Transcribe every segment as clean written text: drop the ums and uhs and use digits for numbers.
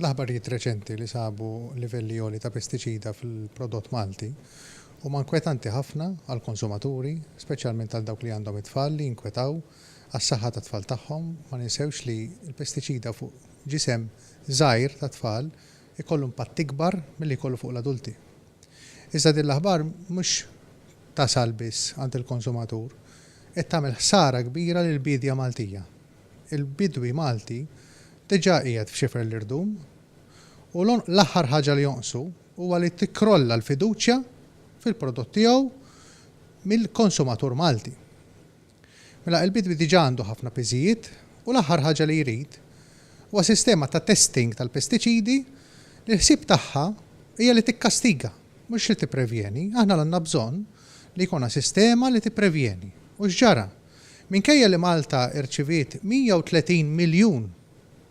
L-aħbarijiet reċenti li sabu livelli għoli ta' pestiċida fil-prodott Malti huma inkwetanti ħafna għall-konsumaturi, speċjalment għal dawk li għandhom it-tfal li jinkwetaw għas-saħħa tat-tfal tagħhom. Ma ninsewx li l-pestiċida fuq ġisem żgħir tat-tfal ikollu impatt ikbar milli jkollu fuq l-adulti. Iżda din l-aħbar mhux tasal biss għand il-konsumatur, qed tagħmel ħsara kbira lill-biedja Maltija. Il-bidwi Malti diġà qiegħed f'xifer l-irdum u l-aħħar ħaġa li jonqsu huwa li tikkrolla l-fiduċja fil-prodott tiegħu mill-konsumatur Malti. Mela il-bidwi diġà għandu ħafna piżijiet u l-aħħar ħaġa li jrid huwa sistema ta' testing tal-pestiċidi li l-ħsieb tagħha hija li tikkastiga, mhux li tipprevjeni. Aħna l-għandna bżonn li jkollna sistema li tipprevjeni. U x'ġara? Minkejja li Malta rċiviet 130 miljun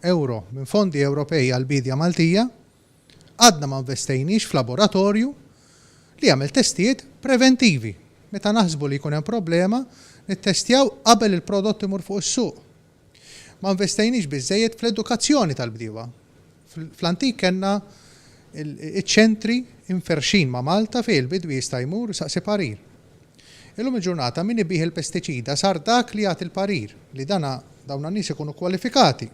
ewro minn fondi Ewropej għall-biedja Maltija, għadna ma investejniex f'laboratorju li jagħmel testijiet preventivi. Meta naħsbu li jkun hemm problema, nittestjaw qabel il-prodott imur fuq is-suq. Ma investejniex biżżejjed fl-edukazzjoni tal-bdiewa. Fl-antik kellna iċ-ċentri imferrxin ma' Malta fejn il-bidwi jista' jmur isaqsi parir. Illum il-ġurnata min ibigħ il-pestiċida sar dak li jagħti l-parir, li dana dawn n-nies ikunu kwalifikati.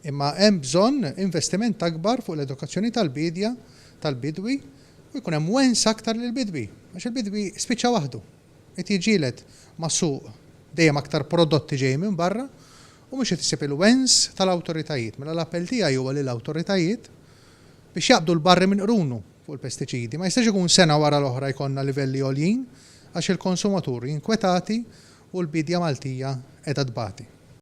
Imma hemm bżonn investiment akbar fuq l-edukazzjoni tal-biedja, tal-bidwi u jkun hemm wens aktar lill-bidwi għax il-bidwi spiċċa waħdu. Qed jiġġieled ma' suq dejjem aktar prodotti ġejjin minn barra u mhux qed isib il-wens tal-awtoritajiet. Mela l-appell tiegħi huwa lill-awtoritajiet biex jaqbdu l-barri minn qrunu fuq il-pestiċidi. Ma jistax ikun sena wara l-oħra jkollna livelli għoljin għax il-konsumaturi inkwetati u l-biedja Maltija qiegħda tbati.